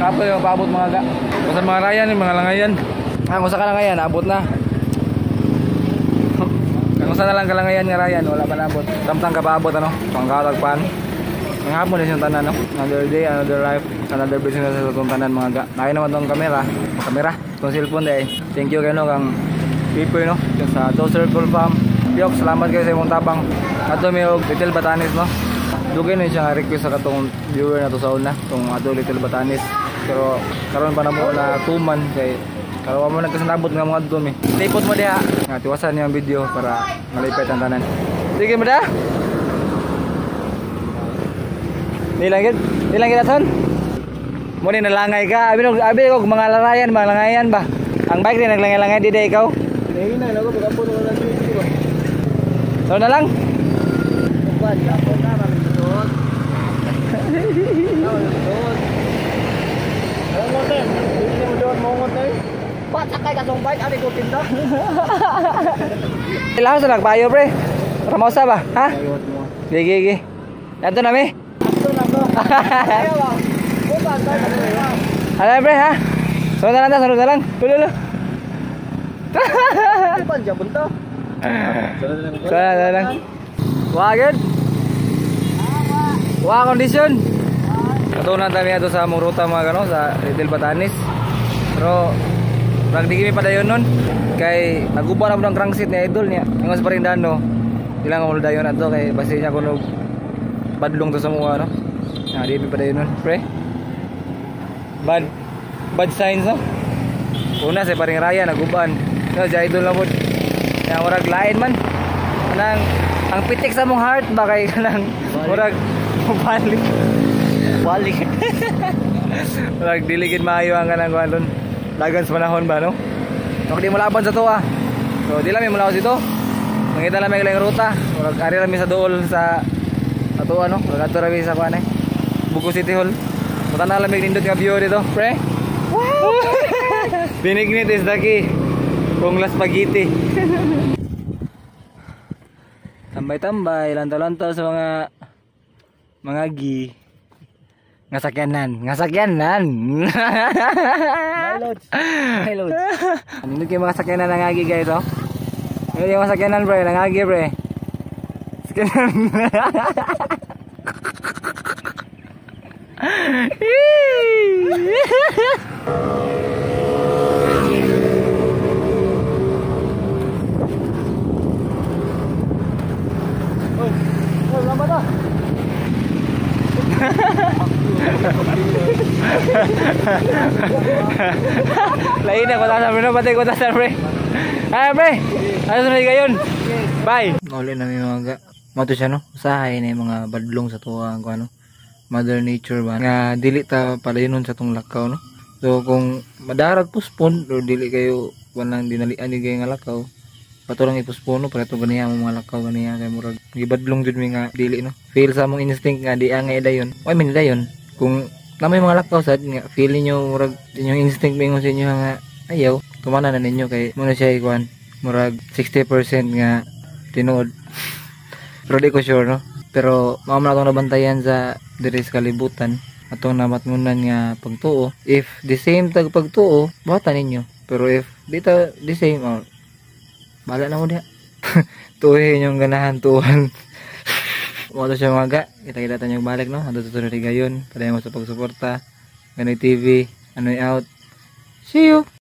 Kapoy yung paabot mga ga. Basta mga rayan, yung mga langayan. Ah, kung sa kalangayan, abot na. Kung sa na lang kalangayan nga rayan, wala pa naabot. Samtang ka paabot ano, pangkatagpan. Ang hapon na siyang tanan no. Another day, another life, another blessing na sa itong tanan mga ga. Nakay naman tong kamera, tong cellphone day. Thank you kayo no kang Pipoy no, yung sa Two Circle Farm. Piyok, salamat kayo sa imong tabang. Ato may og Little Batanes no. Dugay na siya nga request sa katong viewer na to sa una, tong ato Little Batanes. Pero karon pa na mo na tuman kay karon mo nagkasanabot nga mga adto mi. Lipot mo diha. Nga tiwasan niyo ang video para malipet ang tanan. Sige mo da. Nilang gid aton. Mo ni nalangay ka. Abi og mga larayan, mga langayan ba. Ang bike rin naglangay-langay di day ikaw. Hinay na ko pagapon wala dito ba. So na lang. Uban, ako na mami tuod. Mongot eh. Hindi mo doon mongot eh. Ba't sakay ka sa bike? Ani ko tinda. Ilaw sa nagpayo pre. Ramosa ba? Ha? Gigi gigi. Ato na mi. Ato na ko. Ayaw ah. Uban ba? Ano pre ha? Sunod na lang ta, sunod na lang. Tulo. Uban siya punta. Sunod na lang. Wah, good. Wah, condition. Ato na kami ato sa among ruta mga gano sa Little Batanes. Pero rag di kami padayon nun kay naguba na mo ng crankset ni idol niya. Ingos pa rin dano. Ilang ang dayon ato kay basi niya kuno badlong to sa mga no. Na di pa padayon nun, pre. Bad signs no. Una sa paring raya naguban. No, si idol na pod. Ya murag lain man. Kanang ang pitik sa mong heart ba kay kanang murag balik. Balik. Murag dili gid maayo ang kanang kuan ron. Dagan sa panahon ba no? So di mo laban sa tuwa. So di lang mi mulaos dito. Mangita lang may ilang ruta. Murag ari lang mi sa duol sa ato ano, murag adto ra mi sa kuan eh. Bugo City Hall. Mutana lang mi nindot nga view dito, pre. Wow. Binignit is the key. Kung las spaghetti. Tambay-tambay, lantaw-lantaw sa mga gi. Ngasakyanan, ngasakyanan. My loads. My loads. Nindot kayo mga sakyanan ng agi guys oh. Nindot kayo mga sakyanan pre, ng agi pre. Sakyanan. Oy, lambat ah. Lain na, kota sa pre, no? Pati kota sa pre. Ay pre, ano sunod kayon? Bye. Uli na may mga mato siya no, usahay na yung mga badlong sa tuwa ang ano, Mother Nature ba nga dili ta palayonon sa tong lakaw no. So kung madarag puspon o dili kayo walang dinalian ni kayo nga lakaw, pato lang ipuspon no, para to ganiya mo mga lakaw ganiya kay murag gibadlong jud mi nga dili no. Feel sa among instinct nga di angay dayon. Oy min dayon kung namay mga lakaw sad nga feel niyo murag inyong instinct mingon sa inyo nga ayaw, tumana na ninyo kay muna siya ikuan murag 60% nga tinuod. Pero di ko sure no. Pero mao man atong nabantayan sa diri sa kalibutan atong namatngunan nga pagtuo. If the same tag pagtuo, buhatan ninyo. Pero if di ta the same, oh, bahala na mo diha. Tuhi inyong ganahan tuhan. Mo to siya mga ga. Kita-kita tayo balik no. Adto tuloy gayon. Padayon mo sa pagsuporta. Ganoy TV, Anoy out. See you.